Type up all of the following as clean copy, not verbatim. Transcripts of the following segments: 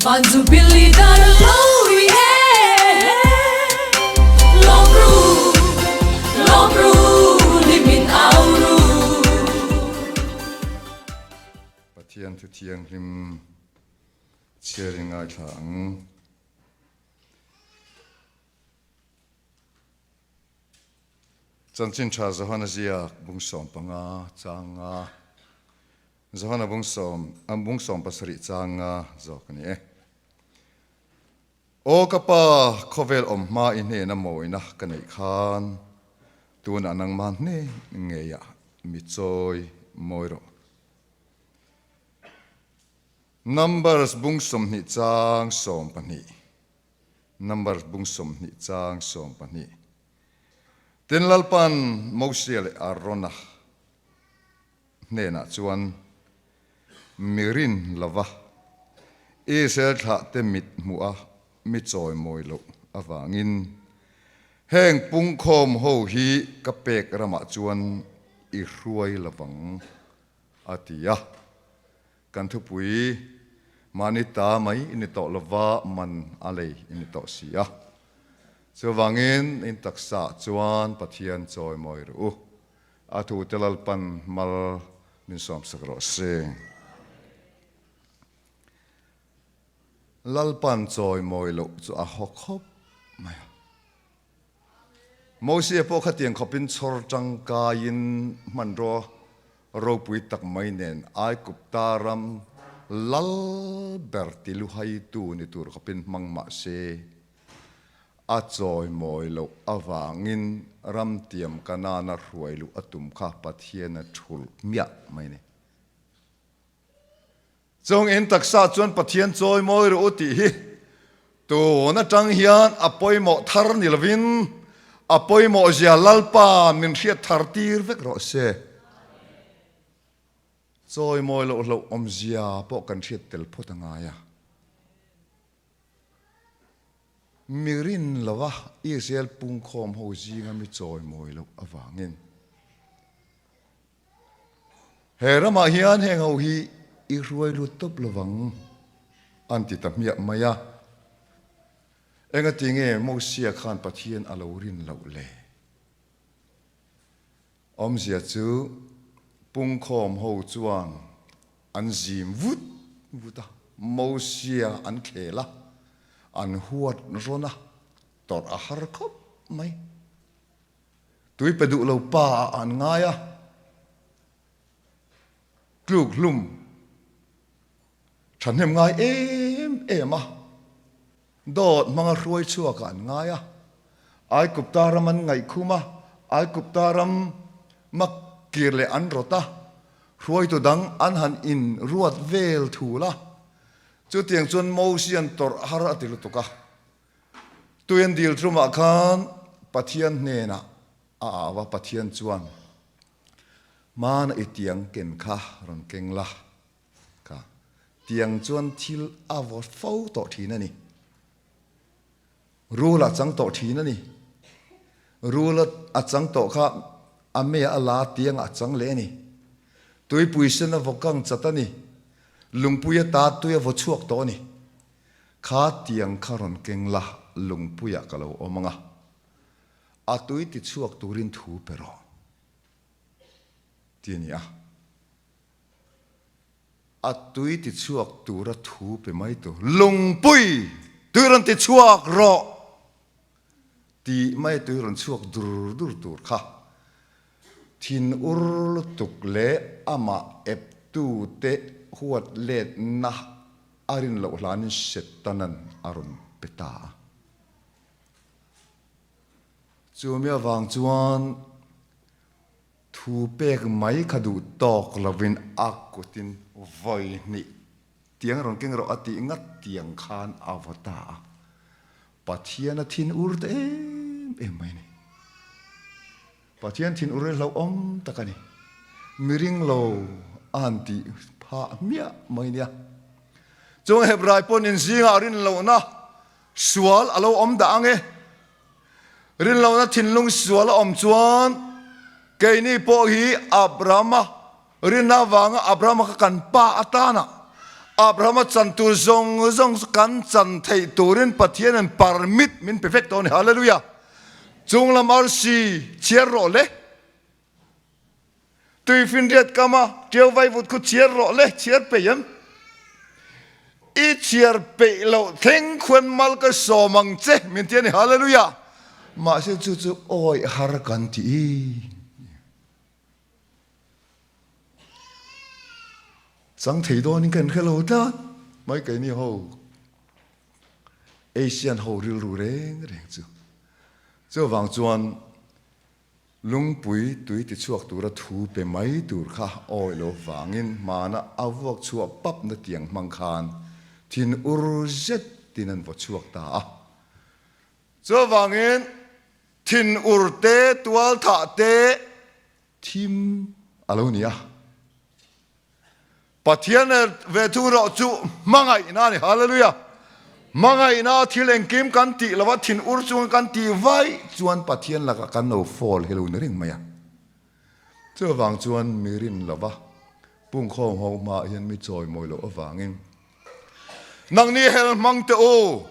Van Jubilee dar lo i e Lawm ru, lawm ru, hlimin au ru. Pathian thu thianghlim chhiar i ngaithla ang. Chanchin tha Johana ziak bung 15 chang nga. Johana bung sawm bung 17 chang nga zawk a ni e. Aw ka pa, khawvel awm hma i hnena mawina ka neih khan tunah nangmah hnen ngeiah mi chawi mawi rawh. Numbers bung 20 chang 12 Numbers bung 20 chang 12 Tin Lalpan Mosia leh Arona hnenah chuan mi rin lova Israel thlahte mit hmuh a mi chawimawi loh avangin heng pungkhawm ho hi ka pek ramah chuan i hruai lovang a ti a. Kan thupui mahni ta mai i ni tawh lova man a lei i ni tawh si a. Chuvangin in taksaah chuan Pathian chawimawi rawh u. A thute Lalpan mal min sawmsak rawh se. Lalpan chawimawi loh chu a haw khawp mai a. Mosia pawh khatiang khawpin chhawr tangkaiin hmanraw ropui tak mai nen Aigupta ram lal ber tiluhaitu ni tur khawpin hmang mah se, A chawimawi loh avangin ramtiam Kanana hruai luh a tum kha Pathian a thulh miah mai a ni. Chung in taksa chuan Pathian chawimawi rawh u tih hi tun atang hian a pawimawh thar ni lovin a pawimawh zia Lalpa min hriat thar tir vek rawh se. Chawimawi loh hlauh awmzia pawh kan hriat tel phawt a ngai a. Mi rin lova Israel pungkhawm ho zinga mi chawimawi loh avangin he ramah hian heng ho hi i hruai lut tawp lovang an ti ta hmiah mai a. Engati nge Mosia khan Pathian a lo rin loh le? Awmzia chu pungkhawm ho chuan an zim vut vut a, Mosia an khel a, an huat rawn a, tawrh a har khawp mai. Tui pe duh lo pa ah an ngai a, tluk hlum thahnem ngai em em a, Dawt hmanga hruai chhuakah an ngai a, Aigupta ram an ngaihkhum a, Aigupta ram mak kir leh an rawt a, hruaitu dang an han in ruat vel thul a. Chutiang chuan Mosian tawrh har a ti lutuk a. Tui an dil tlumah khan Pathian hnenah a au a, Pathian chuan, Hmana i tiang ken kha rawn keng la. Ka tiang chuan thil a vaw fo tawh thin a ni. Rul a chang tawh thin a ni. Rul a chang tawh kha a mei a la tiang a chang leh a ni. Tuipui sen a vaw kang chat a ni. Lungpui a ta tui a vaw chhuak tawh a ni. Kha tiang kha rawn keng la lungpuiah ka lo awm ang a. A tui ti chhuak turin thu pe rawh. Ti a ni a. A tui ti chhuak tura thu pe mai tu Lungpui tui rawn ti chhuak rawh tih mai tui rawn chhuak dur dur tur kha thin ur lutuk leh amah eptu te huat letna a rin loh hlanin Setanan a rawn pe ta a. Chumi avang chuan Thu pek mai kha duh tawk lovin a kutin vawi hnih tiang rawn keng rawh a tih ngat tiang khan a vaw ta a. Pathian a thin ur ta em em mai a ni. Pathian thin ur hi hlauhawm tak a ni. Miring lo a han tih phah hmiah mai nia. Chung Hebrai pawn inzingah rin lohna sual a lo awm dah ang e. Rinlohna thinlung sual a awm chuan keini pawh hi Abrahama rinna avanga Abrahama kha kan pa atana Abrahama chan tur zawng zawng chu kan chan theih turin Pathianin permit min pe vek tawh a ni. Hallelujah! Chunglam arsi chhiar rawh le. Tuifinriat kama ṭiau vaivut khu chhiar rawh le, chhiar peih em? I chhiar peih loh thleng khuan mal ka sawm ang che min ti a ni. Hallelujah! Mahse chu chu awih har kan ti i. Chang thei dawnin ka inhre lo tlat mai keini ho Asian ho rilru reng reng chu. Chuvang chuan Lungpui tui tichhuak tura thu pe mai tur kha awi lo vangin hmana a vuak chhuah papna tiang hmang khan thin ur zetin an vaw chhuak ta a. Chuvangin thin ur te, tual thah te thim a lo ni a. Pathian ve thung erawh chu hmangaihna a ni. Hallelujah! Hmangaihna thil engkim kan tih lova thin ur chunga kan tih vaih chuan Pathian lakah kan lo fall hi lo ni reng mai a. Chuvang chuan mi rin lova pungkhawm ho hmaah hian mi chawimawi loh avangin nangni hel hmang teh u,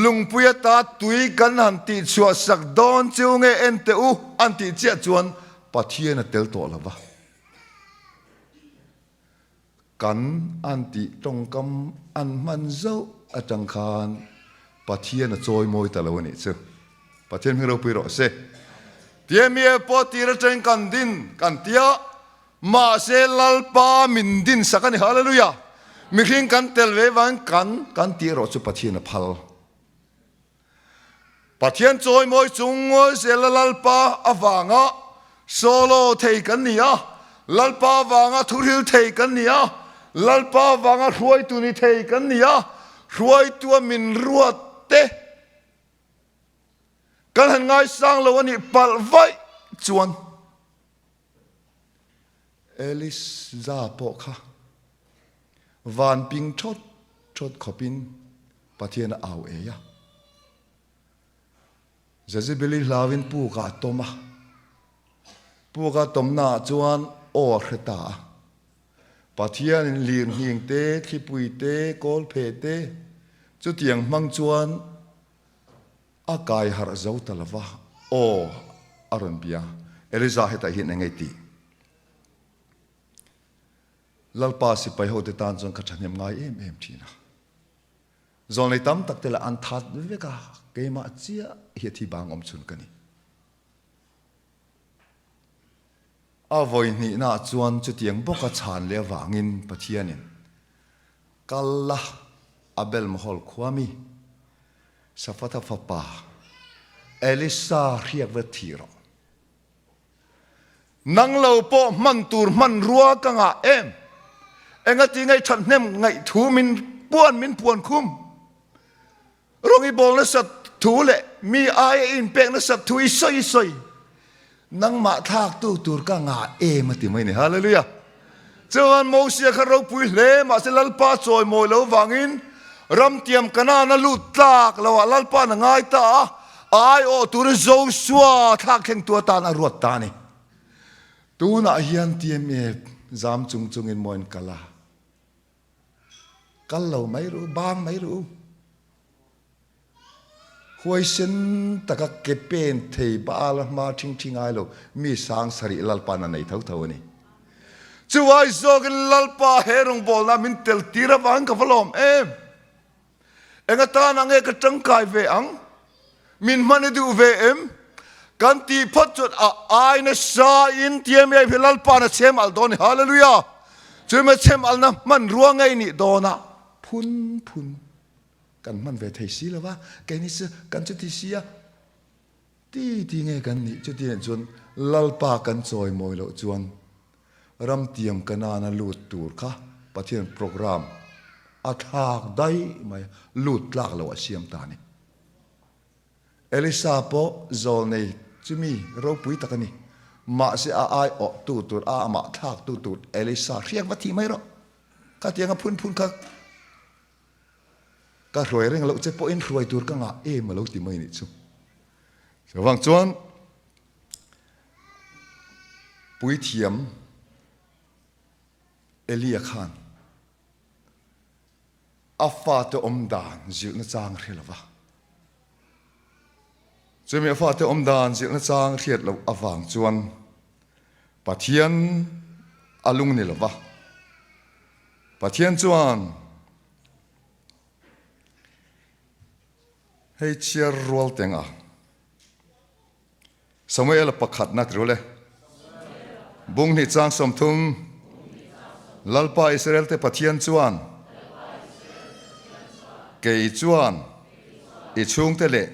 lungpui ata tui kan han tihchhuah sak dawn chiu nge en teh u an tih chiah chuan Pathian a tel tawh lova. Kan an tih tawngkam an hman zauh atang khan Pathian a chawi mawi ta lo a nih chu. Pathian hming ropui rawh se. Tiamie pawh tir atangin kan din kan tia, mahse Lalpa min din sak a ni. Hallelujah! Mihring kan tel ve vangin kan kan tih erawh chu Pathian a phal. Pathian chawimawi chung zela Lalpa avanga solo thei kan ni a, Lalpa avanga thuhril thei kan ni a, Lalpa avanga hruaitu ni thei kan ni a, hruaitua min ruat te kan han ngaisang lo a nih palh vaih chuan Elisa pawh kha van ping thawt thawt khawpin Pathian a au ei a. Jezebeli hlauin pukah a tawm a. Puka tawmnaah chuan aw a hre ta a. Pathianin lirnghing te, thlipui te, kawlphe te chutiang hmang chuan a kai harh zo ta lo va, aw a rawn bia. Eliza hetah hian eng nge tih? Lalpa sipai hote tan chuan ka thahnem ngai em em thin a. Zawlnei tam tak te lah an that vek a, keimah chiah hi a thi bang awm chhun ka ni. A vawi hnihnaah chuan chutiang bawka chhan leh avangin Pathianin, Kal la, Abel Mahol khua mi, Safatha fapa Elisa hriak ve thi rawh. Nang lo pawh hman tur hmanrua ka ngah em? Engati ngei thathnem ngaih thu min puan min puan khum? Rawng i bawl nasat thu leh mi aia i inpek nasat thu i sawi i sawi. Nangmah thlaktu tur ka ngah em a ti mai ni. Hallelujah! Chuan Mosia kha ropui hle mahse Lalpa chawimawi lo vangin ramtiam Kanaan a lut tlak lo ah Lalpa'n a ngai ta a, a aiawh turin Joshua thlak thlengtu atan a ruat ta a ni. Tunah hian TMA zam chung chungin maw in kal a, kal lo mai ru, bang mai ru. Huaisen taka ke pen thei Baal a hma ṭhingṭhi ngai lo, mi sang sarih Lalpa'n a nei tho tho a ni. Chuai zawkin Lalpa he rawngbawlna min tel tir avangin ka va lawm em? Eng atana nge ka ṭangkai ve ang? Min hman i duh ve em? Kan tih phawt chuan a ai nasa in TMA hi Lalpa'n a chhem alh dawn a ni. Hallelujah! Chumi a chhem alhna hmanrua ngei nih dawnah phun phun. Kan hman ve thei si lo va, keini chu kan chuti si a, ti ti nge kan nih? Chuti ah chuan Lalpa kan chawimawi loh chuan ramtiam Kanaan a lut tur kha Pathian program a thlak daih mai a, lut tlak loh a siam ta a ni. Elisa pawh zawlnei chu mi ropui tak a ni. Mahse a aiawhtu tur, a amah thlaktu tur Elisa hriak va thih mai rawh. Khatiang a phun phun kha Ka hruai reng loh che pawhin hruai tur ka ngah em a lo ti mai nih chu. Chuvang chuan puithiam Elia khan. A fate awm dan zilhna chang hre lova. Chumi a fate awm dan zilhna chang hriat loh avang chuan Pathian a lung ni lova. Pathian chuan hei chhiar rual teng a. Samuel pakhatna ti rul e. Bung hnih chang 30, Lalpa Israel te Pathian chuan, Kei chuan i chhungte leh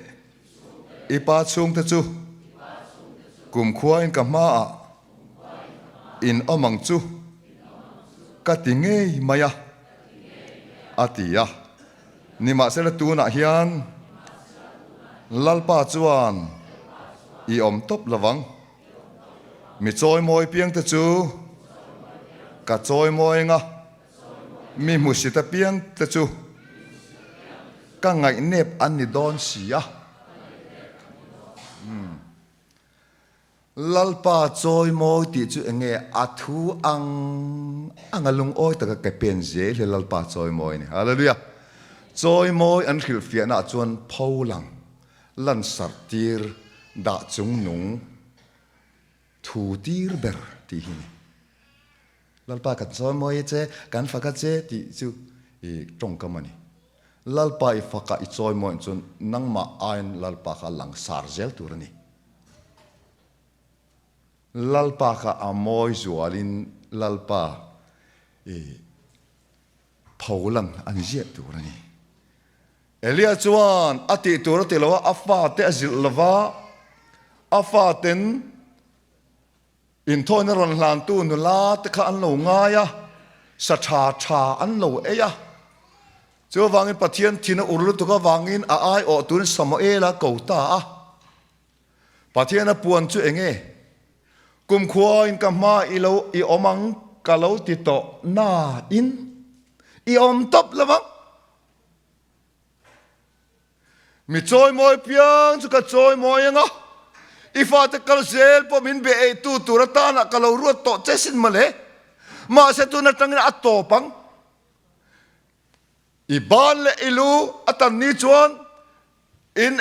i pa chhungte chu kumkhuain ka hmaah in awm ang chu ka ti ngei mai a, a ti a. Nimahsela tunah hian Lalpa chuan i awm tawp lovang. Mi chawimawi piangte chu ka chawimawi anga, mi hmusit apiangte chu ka ngaihnep an ni dawn si a. Lalpa chawimawi tih chu enge a thu ang ang a lungawi taka ke pen zel hi Lalpa chawimawi a ni. Hallelujah! Chawimawi an hrilhfiahna ah chuan pho lang, lansarh tir, dah chung nung, thu tir ber tih hi a ni. Lalpa kan chawimawi a che, kan fak a che tih chu i tawngkam a ni. Lalpa i faka i chawimawi chuan nangmah aiin Lalpa kha a langsar zel tur a ni. Lalpa kha a mawi zualin Lalpa i pholan an ziah tur a ni. Elia chuan a tih tur a ti lo a, a fate a zilh lo va, a faten inthawina rawn hlantu nula te kha an lo ngai a, sa tha tha an lo ei a. Chuvangin Pathian thin a ur lutuk avangin a aiawh turin Samuela ko ta a. Pathian a puan chu enge? Kumkhuain ka hma i lo i awm ang ka lo ti tawh nain i awm tawp lo vang. Mi chawimawi piang chu ka chawimawi ang a, i fate kal zel pawh min be eitu tur atana ka lo ruat tawh che sin mawle. Mahse tun atangin a tawp ang. I ban leh i lu a tan ni chuan in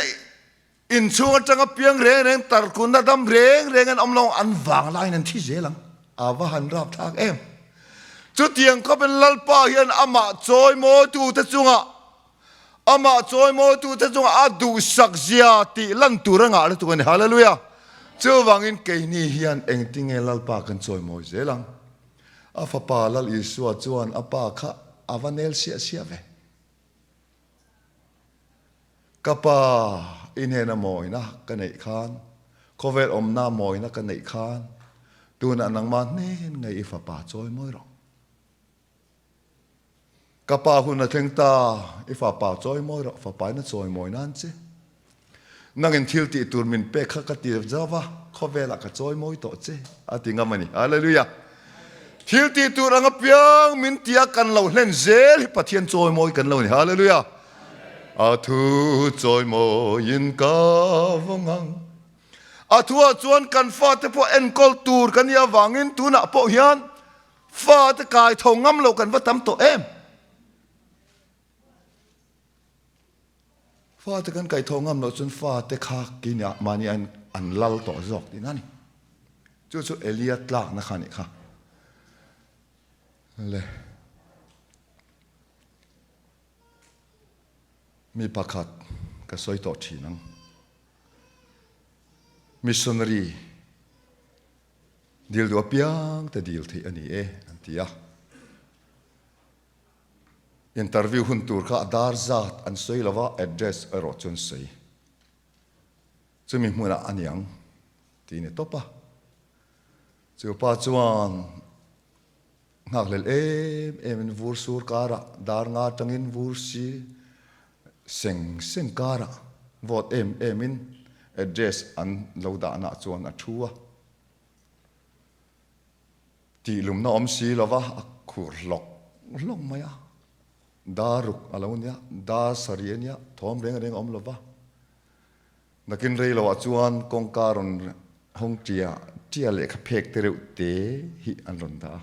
inchhung atanga piang reng reng tarkunna dam reng reng an awm lo an vang laiin an thi zel ang. A va han rap thlak em. Chutiang khawpin Lalpa hian amah chawimawitute chungah amah chawimawitute chungah a duhsak zia tih lan tur a ngah lutuk a ni. Hallelujah! Chuvangin keini hian engtinge Lalpa kan chawimawi zel ang? A fapa Lal Isua chuan a pa kha a va nel siah siah ve. Ka pa, i hnena mawina ka neih khan, khawvel awmna mawina ka neih khan, tunah nangmah hnen ngei i fapa chawi mawi rawh. Ka pa hun a thleng ta, i fapa chawi mawi rawh, fapa in a chawi mawi nan che. Nangin thil tih tur min pek kha ka ti zauh va, khawvelah ka chawi mawi tawh che, a ti ngam a ni. Hallelujah! Thil tih tur ang apiang min tia kan lo hlen zel hi Pathian chawi mawi kan lo ni. Hallelujah! A thu chawi mawiin ka vawng ang. A thuah chuan kan fate pawh enkawl tur kan nih avangin tunah pawh hian Fate kai tho ngam lo kan va tam tawh em? Fate kan kai tho ngam loh chuan fate kha keinia mahni an an lal tawh zawk tihna a ni. Chu chu Elia tlakna kha a nih kha. Le mi pakhat ka sawi tawh thin ang. Missionary Dil duh apiang te dil theih a ni e, an ti a. Interview hun tur kha a dar zat an sawi lo va, address erawh chu an sawi. Chumi hmunah a niang tih ni tawp a. Chu pa chuan nghakhlel em em in vur sur karah dar nga atangin vur si seng seng karah vote em em in address an lo dahna chuan a thu a. Tih lumna awm si lova a khur hlawk hlawk mai a. Dar ruk a lo nia, dar sarih a nia, thawm reng reng a awm lova. Nakin rei loah chuan kawngka rawn hawng tia tia lehkha phek te reuh te hi an rawn dah a.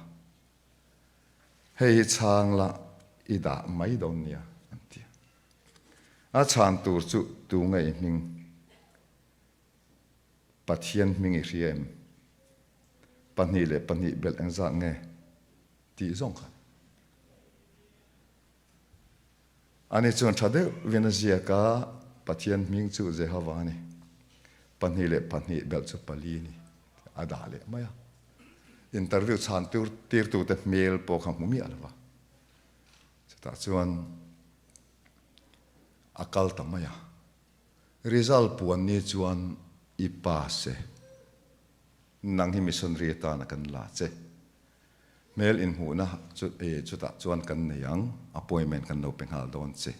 Hei hi chhang la. i dah mai dawn nia an ti a. A chhan tur chu tu nge i hming? Pathian hming i hria em? 2 leh 2 belh engzat nge tih zawng kha. Ani chuan tha deuhvin a ziak a, Pathian hming chu Jehova a ni. 2 leh 2 belh chu 4 a ni. A dah leh mai a. Interview chhan tur tirtute hmel pawh kha hmu miah lo va. Chutah chuan a kal ta mai a. Result puan ni chuan i pass e. Nang hi missionary atana kan la che. Hmel inhmuhna chu e chutah chuan kan nei ang, appointment kan lo pe nghal dawn che.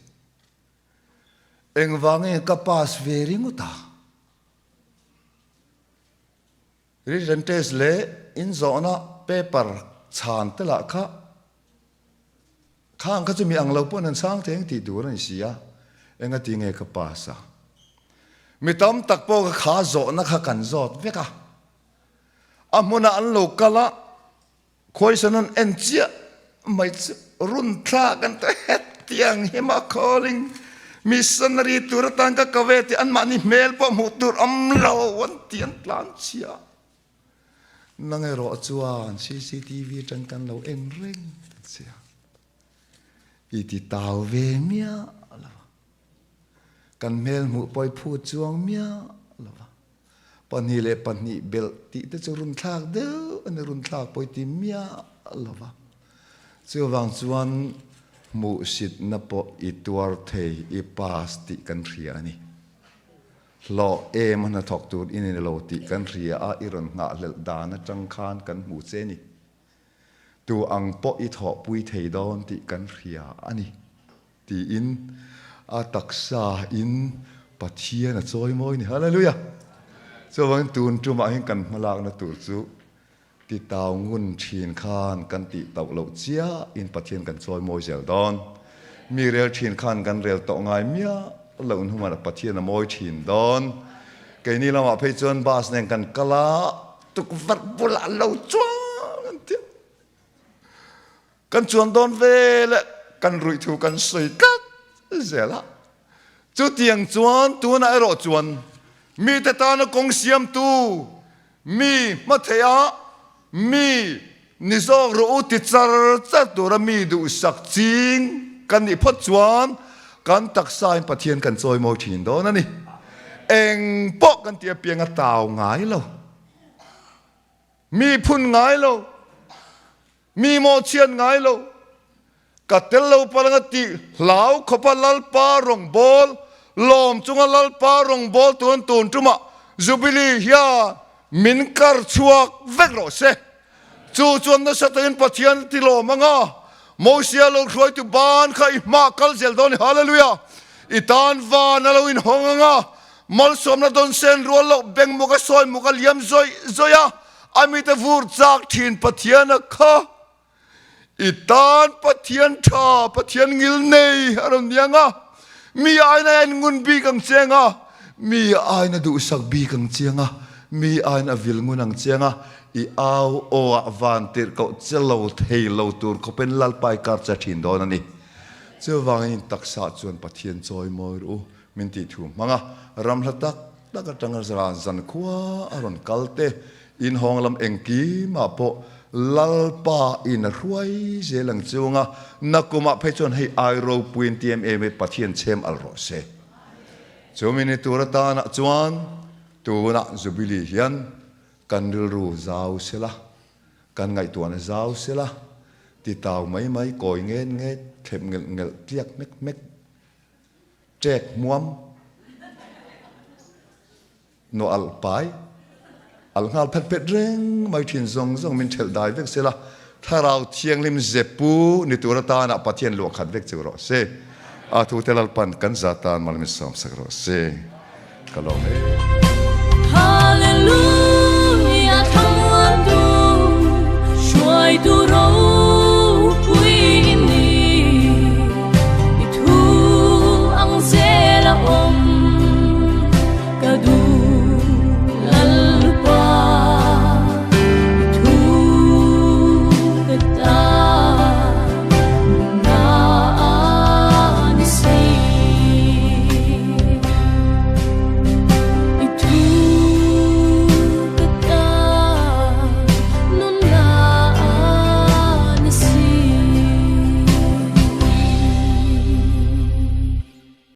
Engvang nge ka pass ve ringawt a? Written test leh inzawhna paper chhan te lah kha Khang kha chu mi ang lo pawhin an sang thei ang tih tur a ni si a, engati nge ka pass a? Mi tam tak pawh kha kha zawhna kha kan zawt vek a, a hmunah an lo kal a, khawisan an en chiah mai chu run thlak an ta hetiang hi mah calling missionary tur atan ka ko ve tih anmahni hmel pawh hmuh tur awm lo an ti an tlan chhia. Nang erawh chuan cctv atang kan lo en reng che a, i ti tau ve miah lo va, kan hmel hmuh pawh i phut chuang miah lo va, 2 leh 2 belh tih te chu run thlak deuh a ni, run thlak pawh i ti miah lo va, chuvang chuan hmuhsitna pawh i tuar thei, i pass tih kan hria a ni. Hlawh em a hnathawk tur i ni lo tih kan hria a, i rawn nghahhlelh dan atang khan kan hmu che ni. Tu ang pawh i thawhpui thei dawn tih kan hria a ni, tiin a taksa in Pathian a chawi mawi ni. Hallelujah! Chuvangin tun tumah hian kan hmalakna tur chu Ti tau ngun thin khan kan tih tauh loh chiah in Pathian kan chawi mawi zel dawn. Mi rel thin khan kan rel tawh ngai miah loh hnuman a Pathian a mawi thin dawn. Keini lamah phei chuan bus nen kan kal a, tukverh bulah lo chuang an ti a. Kan chuan dawn ve leh kan ruih thu kan sawi tlat zel a. Chutiang chuan tunah erawh chuan mite tana kawng siamtu, mi hmatheiha mi ni zawk rawh u ti char char tura mi duhsak ching kan nih phawt chuan kan taksain Pathian kan chawimawi thin dawn a ni. Eng pawh kan tih apiang a tau ngai lo. Mi phun ngai lo. Mi mawhchhiat ngai lo. Ka tel lo palh anga tih hlau khawpa Lalpa rawngbâwl lawm chunga Lalpa rawngbâwl tun tun ṭumah Jubilee hian min kar chhuak vek rawh se. Chu chuan nasa takin Pathian a ti lawm anga Mosia lo hruaitu ban kha i hmah kal zel dawn i Hallelujah! I tan van a lo inhawng anga malsawmna dawn sen rual loh beng muk a sawi muk a liam zawih zawih a. A mite vur chak thin Pathian a kha i tan Pathian tha, Pathian ngil nei a rawn ni ang a, mi aina a en ngun bik ang che ang a, mi aina duhsak bik ang che ang a, mi aina a vil ngun ang che ang a, i au aw ah van tirhkoh che lo thei lo tur khawpin Lalpa i kar che thin dawn a ni. Chuvangin taksa chuan Pathian chawi mawi rawh u, min tih thu hmang a, ram hla tak Tak atanga zan zankhua a rawn kal te, inhawng lam engkimah pawh Lalpa in a hruai zel ang chunga nakumah phei chuan hei ai ropuiin TMA Pathian chhem al rawh se. Chumi ni tur atanah chuan tunah Jubilee hian kan rilru zau sela, kan ngaihtuahna zau sela, titau mai mai kawi nget nget, thlep ngelh ngelh, tliak hmek hmek, Ṭek hmuam, nuah alh pai, alh nghal phet phet reng mai ṭhin zawng zawng min ṭhelh dai vek sela, Thlarau Thianghlim zepu ni tur atana Pathian luah khat vek chu rawh se. A thute Lalpan kan za tan mal min sawmsak rawh se. Ka lawm e.